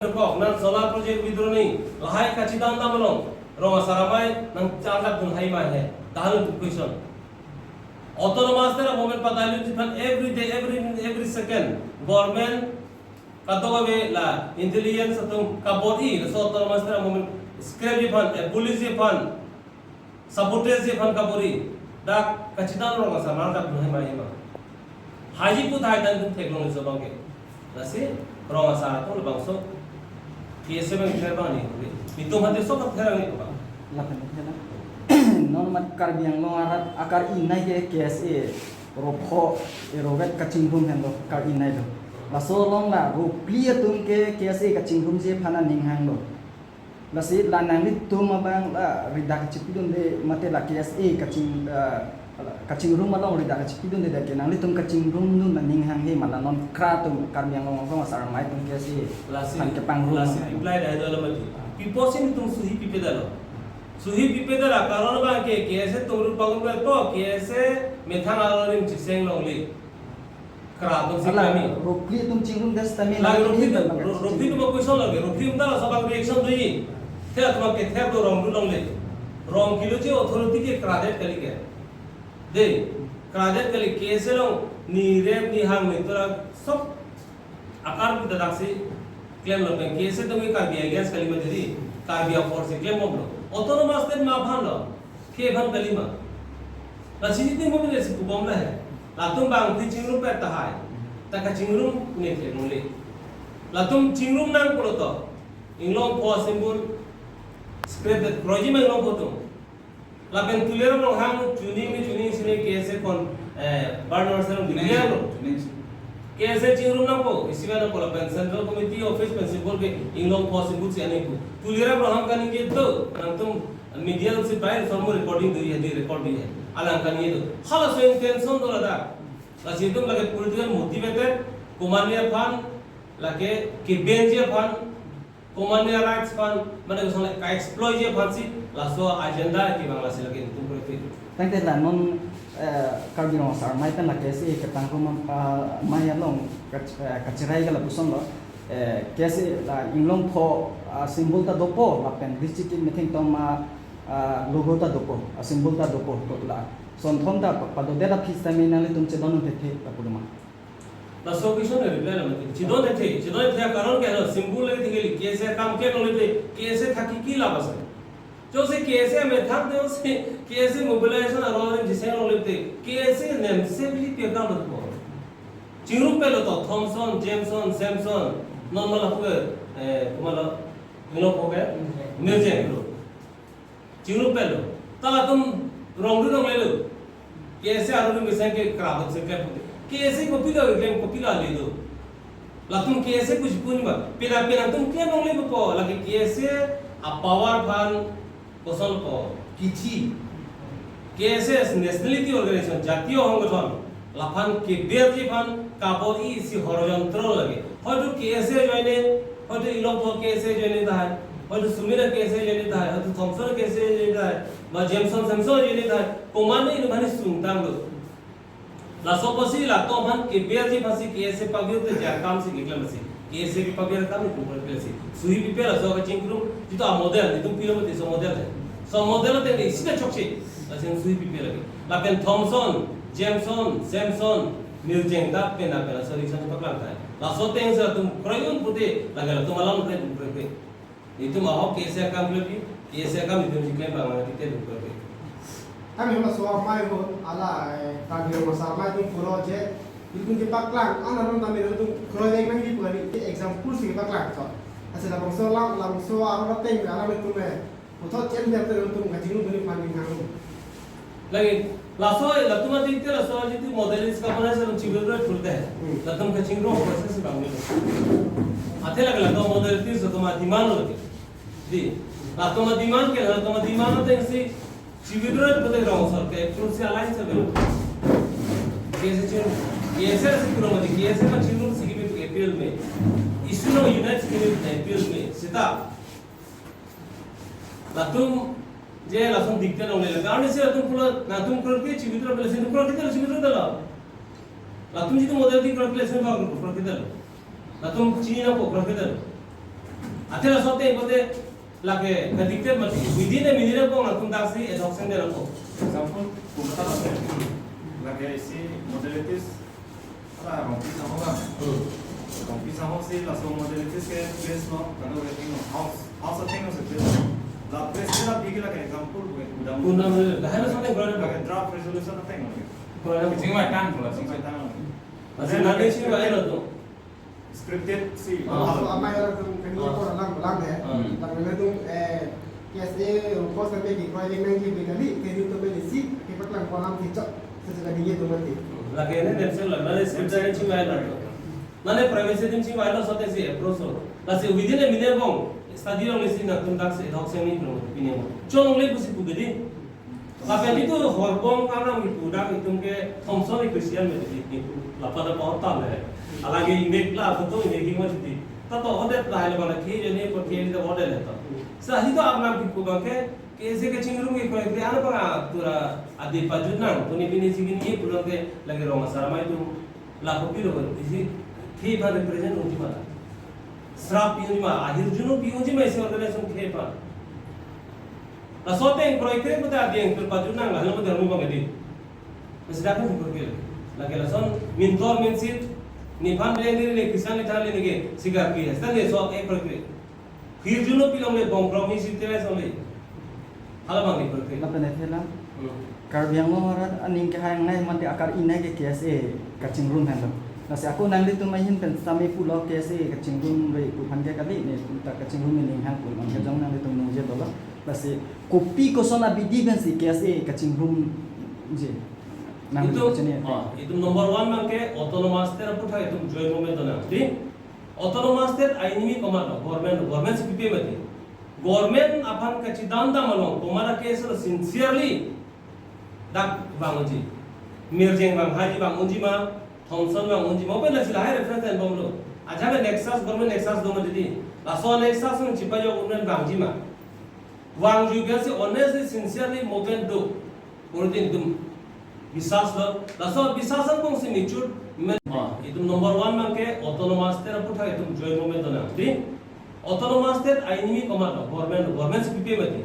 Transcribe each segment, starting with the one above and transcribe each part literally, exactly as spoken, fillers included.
Kok, nang solar project withdraw ni, lahai kachidam dam along, rong asar amei nangcharlap dun hai ma he, tahan tu question. Autonomous state a-movement padailutji aphan every day, every minute, every second, government kadokave la intelligence atum kabor-i, laso autonomous state a-movement scrapji aphan, abolish ji aphan, sabotage ji aphan kabor-i, dak kachidam rong asar nangcharlap dun hai ma he ma. Haji pu thai tan dun theklong iso abang ke. Lasi rong asar atum labangso K S A abang ther abang ni. Netum hati so ther ni ko abang. Lapen ke na. Non mat Karbi Anglong arat akar-i nai ke K S A ropho erovet kachingrum henlo akar-i nai do. Laso along la ropli atum ke K S A kachingrumji aphan aning hanglo. Lasi la nanglitum abang la ri dak kachipidunde mate la K S A kaching, eh, kachingrum along ri dak kachipidunde, dak ke nanglitum kachingrum dun aning hanghe ma la non kra atum Karbi Anglong Rong Asar Amei atum K S A Lasi, aphan kepangrum lasi ma. Reply dah itu alam mati. Pipo si netum suhi pipe dalo. Suhi pipe dalo, karon abang ke K S A atum ru pangrum po, K S A methang aro rim chiseng longle. Kra atum si Ala, kami. Ropli atum chingrum das tami Lagi lagi ropli, ro-, ropli atum question lagi. Ropli atum ta laso abang reaction do-i. Ther atum ke ther do rong do longle. Rong kilo che authority ke kradet kali ke. De, kradet kali K S A along ni rep ni hang ni tora sob akar kita daksi klem lo pen K S A atum ke Karbi against kali ma diri. Karbi a-force si klem bom lo. Autonomous state ma aphan lo. Ke aphan kali ma. Lasi netum mo bine si pubom na he. Latum bang ti chingrum pet tahai. Ta kachingrum ne the nongle. Latum chingrum nang pulo to. Inglongpho symbol scrap det kroji ma Inglongpho atum. Lapen Tuliram Ronghang chuning ni chuning sini K S A kon, eh, Bernard Sir Tuning Tuliram si, lo. Tuning si. K S A chingrum nangpo, isiba nangpo lapen Central Committee Office pen symbol ke Inglongpho symbol si ane pu. Tuliram Ronghang kaningje do, nangtum media si pai, somo recording do-i, di record do-i. Alang kaningje do. Halaso intention do ladak. Lasi netum lake political motivated, komatne aphan, lake kebenji aphan, komatne rights aphan, mane kosongle ka-exploitji aphan si, laso agenda kevang lasi lake netum kore. Tangte la non, eh, Karbi Rong Asar Amei pen la K S A kepangrum, ah, amei along kach-, eh, kachirai ke lapuson lo, eh, K S A la Inglongpho, ah, symbol ta dopo, lapen district metheng tong ma, ah, logo ta dopo, ah, symbol ta dopo, to la. Sonthom ta pa-, padodet aphi sitame nanglitum chedon thethe lapu do ma. Laso question a reply la mati. Chedon thethe, chedon thethe karon ke lo, symbol le thethe, K S A akam ke longle te, K S A thaki ki labh ase. Jose K S A methang te jose K S A mobilization aro rin jise longle te, K S A nem se bili pe akam lo po. Chingrum pelo to, Thomson, Jameson, Samson, non mala pu, eh, kumala, Inglongpho ke, Mirjeng lo. Chingrum pelo. Ta latum rong ru rong lelo. K S A aru ni mesen ke kra atum si klem pute. K S A kopi lo klem, kopi lo le do. Latum K S A kuch pun ba. Pina pina atum klem longle po. Lake K S A a-power aphan koson po. Kithi. K S A nationality organization, jatiyo songgothon. Laphan keberji aphan kabor-i isi horojontro lage. Hoito K S A ajoine, hoito Inglongpho K S A ajoine tahai, hoito Sumira K S A ajoine tahai, hoito Thomson K S A ajoine tahai, ba Jameson Samson ajoine tahai, komatne inut aphan sungtang do. Laso apotsi latum aphan keberji aphansi K S A pavir te ja akam si keklem si. K S A ke pavir akam ni pupur ke si. Suhi pipe laso kachingrum, jitu a-model, netum pilo mati so model hai. So model te ni sida chokche. Lasi suhi pipe lagi. Lapen Thomson, Jameson, Samson, Mirjeng ta pena pena so reaction paklang tahai. Laso ateng si latum kroijun pute lagi latum alam te pupur ke. Netum ahok K S A akam klemji, K S A akam netum si klem bang mane tite dukor ke. Kami hama so amei ho, ala, eh, Karbi Rong Asar Amei atum pulo je, netum kepaklang, ana ron tame netum kroi dek nangji pu kali, ke example si kepaklang, so. Ase labangso alam, labangso aron ateng, alam netum, eh, puthot chen dia netum kachingrum duni phan ning hang. Lagi, laso, latum ati te laso, jitu model is ka mana sa chibel roi pulte. Hmm. Latum kachingrum process bang ni. Athe lagi latum model is latum demand lagi. Di, latum demand ke, latum demand te si chibel roi pulte rong sor ke, pun si alliance belo. K S A chingrum, K S A si kurang mati, K S A kachingrum si kimi appeal me. Issue lo unite si kimi appeal me. Sita. Latum je lason dikte longle la. Karena si latum pulo, latum kurang ke chibitra bela si kurang kita chibitra dala. Latum jitu model di kurang ke si bang kurang kita. Latum chini na po kurang kita. Athe laso ateng pulote lake kadiktet mati. Within a minute angbong nangtum daksi ad hoc seng delo. Example, Kolkata lake, lake isi modalities, ala Rongpi Sangho kan. Hmm. Rongpi Sangho si laso modalities ke place lo, kado waiting lo, house, house ateng lo si place. La place ke la bigi lake example, gue, Kundam. Kundam, dah, laso ateng berada. Lake draft resolution ateng lo. Berada. Kachingvai tang pula, kachingvai tang lo. Masih nanti sih, Pak, ya, lo tuh. Scripted si. Ah. So, amei alanglitum kani Ah. Apor alam lang dei. Ah. Lapen alanglitum, eh, K S A rules tame kekroi nangji pu kali, kali atum pen isi kepaklang kolam tichok, sejak dini atum mati. Lake ne themselves lang, nane script arrange chingvai lang. Nane premise adim chingvai laso ateng si approach lo. Lasi within a minute angbong, study along isi nangtum daksi ad hoc seng ni pini mo. Chongle pusi pu ke dei. Lapen itum horbong kanam itum dak itum ke Thomson ni Christian mati di itum lapada pahota le. Alage imek la photo imek hingma di. Ta to hodet lahai le mana ke jeni ko ke jeni hodet le to. Sa itum arnam itum abang ke, K S A kachingrum ke kroi kroi ana bang atura adi pajut nang. Puni pini sigin ye pulang ke lake rong asar amei itum lapu pilo isi khei aphan represent unji ma. Srap pi unji ma, ahirjuno pi unji ma isi organization khei aphan. Laso ateng kroi kroi pulote adeng pil pajut nang, lalu mo dharmi bang edi. Masih dak pun kroi kroi. Lake lason mintor minsit, nephan beli ni le kisan ni thali ni ke sigar pi. Seta le so ek kroi kroi. Hirjuno pilong le bongkrong isi tele sole. Hala bang ni kroi kroi. Lapen ethela. Hmm. Karbi Anglong arat aning kehang nai mate akar inai ke K S A kachingrum henlo. Lasi ako nanglitum ahin pen sami pulo K S A kachingrum re pu aphan ke kali ne ta kachingrum ne ning hang pu man ke jong nanglitum ningje dolo. Lasi kopi koson abidi pensi K S A kachingrumji. Nang itum, chini. Ah, itum number one abang ke autonomous state aputhak itum joint movement dona. Di autonomous state aini mi komat lo, government, government si pipe mati. Government aphan kachidam dam along komat a K S A lo sincerely dak vang unji. Mirjeng vang haji vang unji ma, Thomson vang unji ma, open lasi lahai reference enbomlo. Ajak nexus, government nexus do ma di. Laso nexus nang chipajok government vangji ma. Vangji ke si honestly, sincerely movement do. Puritin itum biswas lo. Laso biswas angbong si mutual men. Ah, itum number one abang ke autonomous state aputhak itum joint movement dona. Di autonomous state aini mi komat lo, government, government si pipe mati.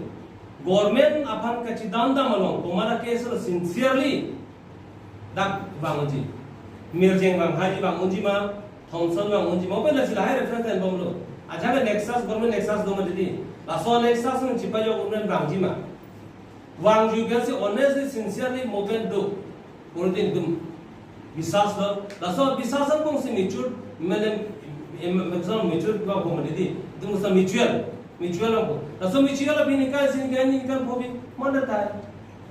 Government aphan kachidam dam along komat a K S A lo sincerely dak vang unji. Mirjeng vang haji vang unji ma, Thomson vang unji ma, open lasi lahai reference enbomlo. Ajak nexus, government nexus do ma di. Laso nexus nang chipajok government vangji ma. Vangji ke si honestly, sincerely movement do. Puritin itum biswas lo. Laso biswas angbong si mutual, mane, em, em, mutual ba bom di. Itum sa mutual, mutual angbong. Laso mutual abini kai sin kai ni kan phobi mana tai.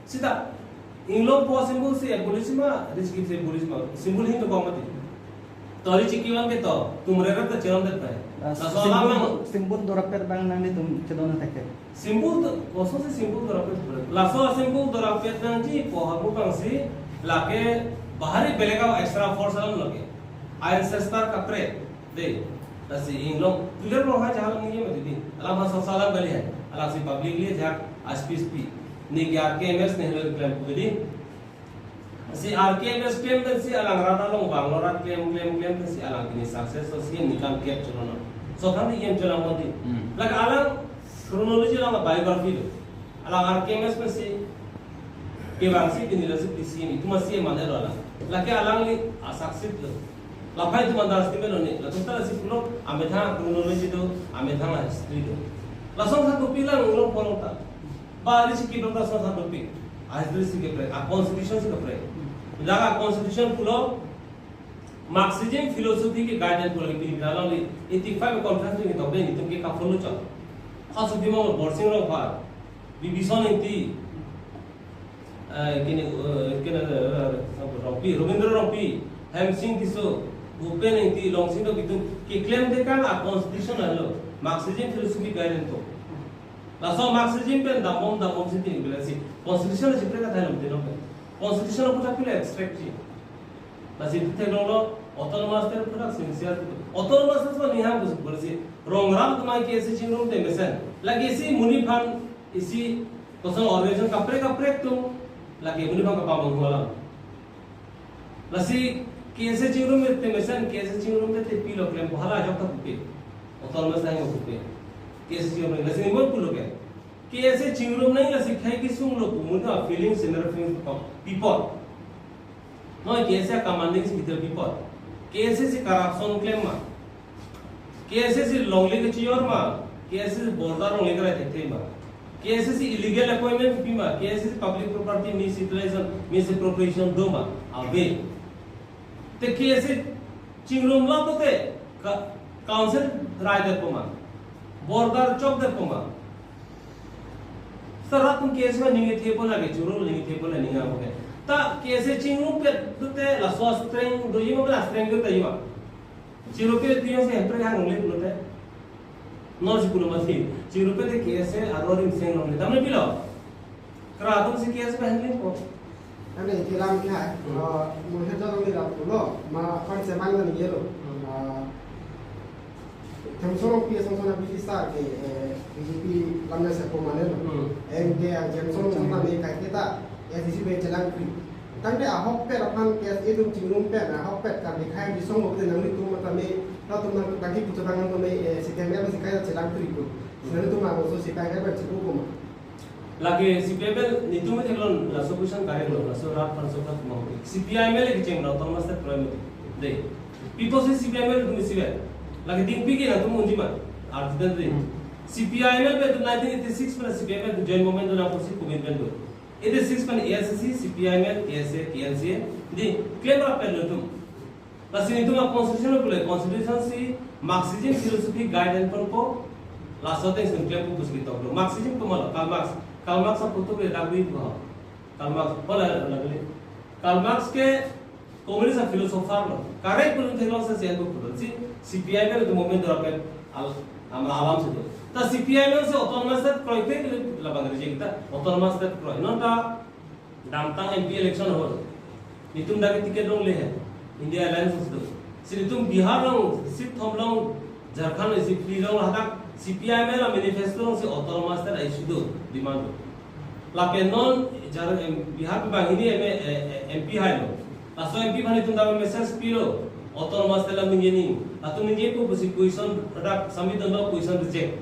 Seta inglong po symbol si abolish ma, rich kid si abolish ma, symbol hin dobom mati. To rich kid abang ke to, itum rere ta cheron det pai. Ah, laso symbol alam do, symbol dorapet abang nanglitum chedon attack ke. Symbol do, koson si symbol dorapet. Laso symbol dorapet nangji pu hapu abang si lake bahari belega extra force alam lake. Ancestor kaprek. Dei, lasi inglong, tulir lo ha jahal ni ma di. Alam ha sasa alam kali hai. Alam si publicly ajak aspi aspi. Ni ke R K M S ne lo klem pu di. Si R K M S klem pensi alang rat along vanglo rat klem klem klem pensi alang pini success so si ni kam kep chulo no. So kan ni kem chulo ma di. Hmm. Lake alang chronology alang biography lo. Alang R K M S pensi kevangsi pini lasi P C M itum a C M ane lo alang. Lake alangli a succeed lo. Lapen itum underestimate lo ni. Latum ta lasi pulo amethang chronology do, amethang history do. Lason sa kopi lang ulo polong ta. Ba ari si kidong ta son sa kopi. A history si kaprek, a constitution si kaprek. Jaga constitution pulo Marxism philosophy ke guidance pulo pini alangli eighty five conference ni tokde itum ke ka follow chok. Khas itum Borsing Rongphar, Bibison Ingti, eh, kini, eh, kini, eh, Rongpi, Rabindra Rongpi, Hemsing Tisso, Bhupen Ingti, Longsing Dok itum keklem tekang a constitution lo, Marxism philosophy guidance to. Laso Marxism pen dambom dambom si tin belas si constitution si preka thai lam tinok pen. Constitution aputhak pilo extract ji. Lasi theklonglo autonomous state aputhak sincere. Autonomous state ma niham bus bolsi rong ram tumai ke isi chingrumte mesen. Lake isi monit aphan isi koson organization kaprek kaprek atum lake monit aphan kapamanghu alam. Lasi K S A chingrumte mesen, K S A chingrumte pilo klem pu hala ajok ta pupe. Autonomous nang pupe. K S A chingrum nangji, lasi neli pulo ke, K S A chingrum nangji, lasi khei kesung lo pu, muda feelings and feelings of people. No, K S A commanding secretary people. K S A si corruption klem ma? K S A si longle kechijor ma? K S A si border longle kerai thekthe ma? K S A si illegal appointment pi ma? K S A si public property misutilization, misappropriation do ma? Ave. Te K S A chingrum lo pulote ka-, council rai detpo ma? Border chok detpo ma? Sir, rat atum K S A aning thepo lake, chingrum aning thepo lake, aning amo ke. Ta K S A chingrumpet pulote laso strength doji ma, la strength doji ma? Chingrumpet tiang si hemprek hang longle pulote. Non si pulo mati. Chingrumpet te K S A aro rimseng longle. Damne pilo? Kra atum si K S A handling po. Ane kilam kya? Hmm. Ah, mungkin jadong ni rap pulo, ma pan seman na ni yelo. Hmm. Ah, Thomson P S Thomson P S sa ke, eh, B J P lamna sepo mane lo. Hmm. Eng ke ang Jameson Thomson na me kai kita, A D C be chelang kri. Tangte ahokpet aphan K S A atum chingrumpet, ahokpet kan dikhai disong mo ke nangli tum mata me, ta tum nang kaki putu tangan tum me, eh, C P I M L si kai chelang kri ko. Nangli tum ang so C P I M L chepu ko ma? Lake C P I M L netum theklong, laso question correct lo, laso rat aphan so kat mo. C P I M L kecheng lo, autonomous state kroi mati. De. People si C P I M L atum isivet. Lake dingpi ke nangtum unji ma? Arjudent de. Hmm. C P I M L pen atum nineteen eighty-six pen C P I M L atum joint movement do nangpusi commitment do. Eighty-six pen A I C C, C P I M L, K S A, K L C A. De, claim rapet lo atum. Lasi netum a-constitution lo pule, constitution si Marxism philosophy guide and ponpo, laso ateng si klempo pusi ketok lo. Marxism komat lo, Karl Marx. Karl Marx aputhak le dak bi ko. Karl Marx, hola lagli. Karl Marx ke communist a-philosopher lo. Correct pulo theklong sa sian ko pulo. Si C P I M L atum movement do rapet al-, ama alam si do. Ta C P I M L si autonomous state kroi te labang reject ta autonomous state kroi. Non ta damtang M P election hol. Netum dak ticket longle he. India Alliance si do. Si netum Bihar along seat thom long, Jharkhand along seat phli long, hadak C P I M L a-manifesto along si autonomous state a-issue do, demand do. Lapen non Jhar-, em, Bihar banghini M A, eh, eh, M P hai lo. Laso M P aphan netum dak message pilo. Autonomous state alam ningje nang. Latum ningjepo pusi question dak submit do, question reject.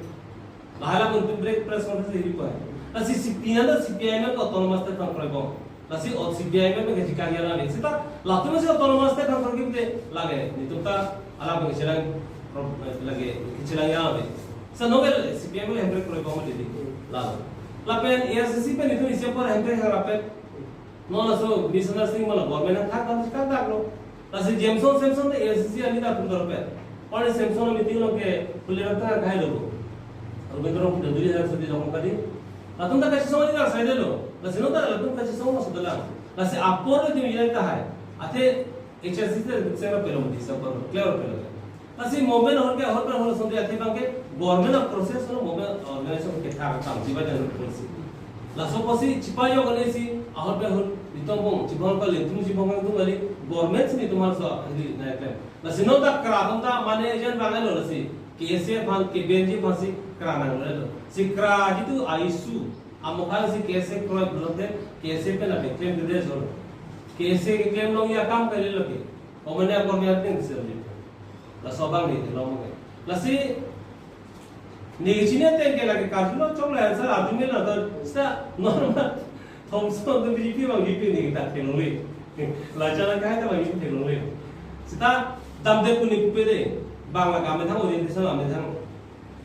Lahai la kuntu break press conference hiri pa. Lasi C P I M L, C P I M L ke autonomous state aphan kroibom. Lasi o C P I M L ke jika ya lagi. Seta latum si autonomous state aphan kroike lage. Netum ta alam ke chelang pro-, lage, chelang ya lagi. Sa novel C P I M L hemprek kroibom didi. La. Lapen A I C C pen netum isi apor hemprek harapet. Non laso misunderstanding mala government athak dam si kangdak lo. Lasi Jameson Samson te A I C C a-leader atum dorpet. Ori Samson a-meeting along ke Pule Ratan kahai lo. Rabindra Rongpi duri hadak sudi jong kadi. Latum ta kachisong a-leader saide lo. Lasi non ta latum kachisong ma sudah lang. Lasi apor lo jum ilai tahai. Athe H R C te sera pelo mati sa apor clear pelo. Lasi movement ahorke, ahorke ahor sonde athe abangke government a-process lo, movement organization ke thak tang jiba jan policy. Laso policy chipajok ansi ahorke ahor netum bong chibong kali, netum chibong kali, government si netum harso hili na klem. Lasi non ta kra atum ta mane jen bang lo lasi. K S A aphan, K B N G aphan si kra nanglo. Si kra jitu a-issue. Amokha si K S A kroi pulote K S A pen abe claim dure jor. K S A ke claim long ya kam kali lo ke. Komane akor ni ating sel ni. Laso abang ni long ke. Lasi neli chini ateng ke lagi karjulo chok la answer atum ni la to sa normal. Thomson to B J P abang B J P ni ta theklongle. Laja la kai ta abang B J P theklongle. Seta damde pu ni pupe de. Bangla ka methang orientation la methang.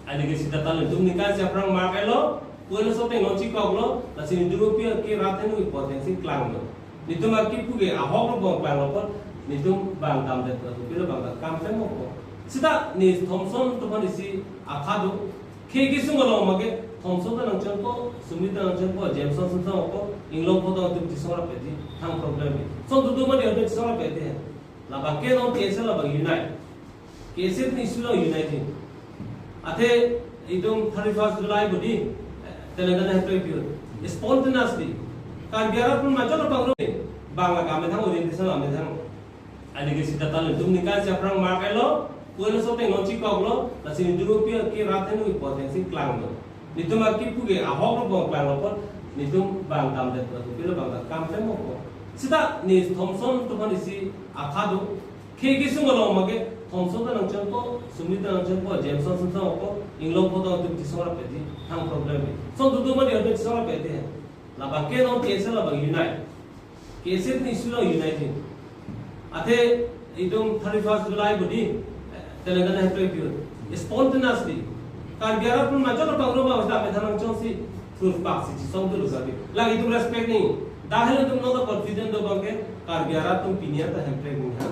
Ani ke sita tal netum ningkan si aphrang mark lo, puelo so teng non chikok lo, lasi netum pi ke rat henu ke potensi klang lo. Netum aki pu ke ahok lo bong klang lo pon, netum bang damde lo, pilo bang kam tem mo ko. Sita ni Thomson atum aphan isi akha do, khei kesung along ma ke Thomson ta nangchonpo, Sumit ta nangchonpo, Jameson Samson ta nangchonpo, inglong photo atum chisong rapet di, thang problem ni. Son tu tu ma di atum chisong rapet di. Labang ke non K S A labang unite. K S A ni issue along unite. Athe itum thirty-first July bodi, Telangana hemprek biu. Spontaneously. Karbi arat pun majok lo pangro. Bangla ka methang orientation la methang. Ani ke sita tal netum ningkan si aphrang mark lo, puelo so teng non chikok lo, lasi netum pi ke rat henu ke potensi klang lo. Netum aki pu ke ahok lo bong klang lo pon, netum bang damde lo, pilo bang kam tem mo ko. Sita ni Thomson atum aphan isi akha do, khei kesung along ma ke Thomson ta nangchonpo, Sumit ta nangchonpo, Jameson Samson po, Inglongpo ta nangchon, chisongrap peti, thang problem ni. Song tutu mati nangchon chisongrap peti. Labang ke non K S A labang unite. K S A ni issue lo unite. Athe itum thirty-first July bodi, Telangana hepre biu. Spontaneously. Karbi arat pun majok pangrum abang ta methan nangchonsi, thurpak si chisong tu lusa bi. Lagi itum respect ni. Dahil itum nota confident do abang ke, Karbi arat atum pini anta hemprek ni ha.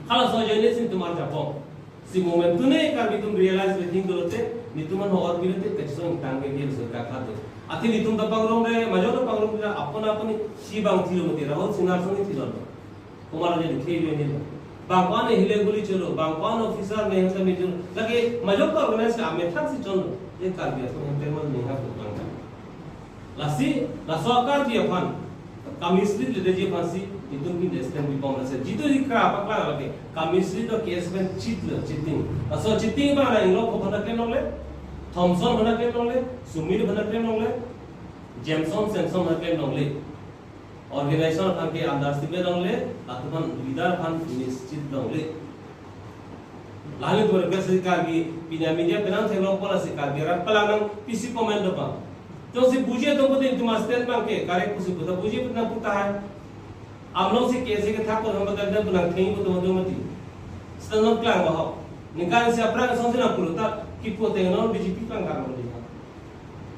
Hala so join si itum arjapo. Si moment tune Karbi atum realize le thing dolote, nitum an hor bilote kachisong tang ke gel so kakhat do. Athe nitum ta pangrumre, majok ta pangrumre, apon apon si bang thilo mati, Rahul Sinha song thilo. Kumar je dikhe jo ni. Bang ko-an ahile guli cholo, bang ko-an officer ne hasa me cholo. Lagi majok ta organize ka amethang si cholo. Ye Karbi atum hemprek mal ni ha ko bang. Lasi, laso Karbi aphan, kamislead ledeji aphan si, itum pin stand bibom lasi. Jitu hikra paklang lagi, kamislead to K S pen cheat lo, cheating. Laso cheating ba na Inglongpo aphan ta claim longle, Thomson aphan ta claim longle, Sumit aphan ta claim longle, Jameson Samson aphan ta claim longle. Organization aphan ke underestimate longle, latum aphan leader aphan mischeat longle. Lalu berkas Karbi pini media penang theklongpo lasi Karbi arat palang nang pisi comment do pa. Jongsi buji atum pute itum stand abang ke correct pusi puta buji pute nang puta hai. Amlong si K S A kethak ko hamba kan dan punang theng putu madu mati. Stand up klang ba ho. Ningkan si aphrang song si nang pulo ta kipu ateng non B J P klang kang mati.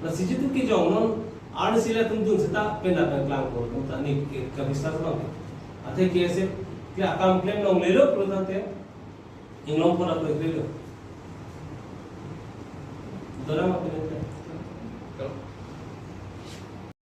Lasi jitu kejong non arni sila tum dun seta penang klangpo ta ni ke kabisar abang. Athe K S A ke akam claim longlelo pulo tangte. Inglongpo ta koi koi lo. Dora ma pini